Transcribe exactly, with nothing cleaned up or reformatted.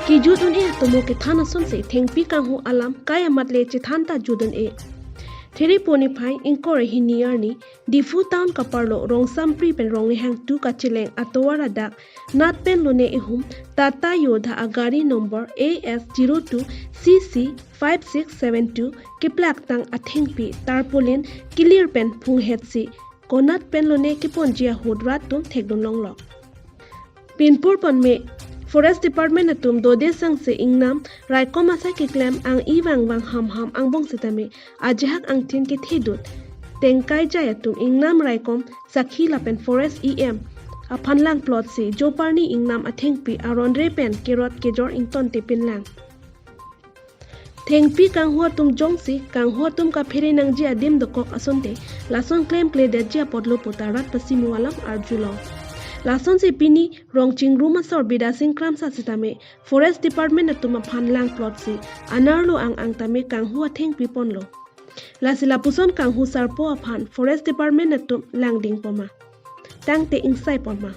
Kejut un-e atomo kethan asonsi thengpi kanghu alam kai amat le chethan ta jut un-e. Thereponi phai ingkoi ra hini arni Diphu town kaparlo Rongsampri pen Rongnihang two kacheleng atovar adak nat pen lone ihum Tata Yodha agari number A S zero two C C five six seven two keplak tang athengpi tarpaulin kelir pen phunghetsi konat pen lone keponji ahut rat atum thekdun longlok. Pinpur ponme, Forest Department atum dode sangse ingnam raikom asai keklem ang-i vangvang hamham angbong setame ajahak angthin kethedun tengkai jai atum ingnam raikom sakhi lapen Forest E M aphan langplotsi Joparni ingnam athengpi aron re pen kerot kejor ingtonte pinlang. Thengpi kanghu atum jongsi kanghu atum kaphere nangji adim dokok asonte lason klemkledetji apotlo pu ta rat pasimu alam arjulo. Lasonsi pini Rongchingrum asor Bidya Sing Kramsa setame Forest Department atum aphan langplotsi anerlo ang ang tame kanghu athengpi ponlo. Lasi lapuson kanghu sarpo aphan Forest Department atum langding poma? Tangte ingsai poma?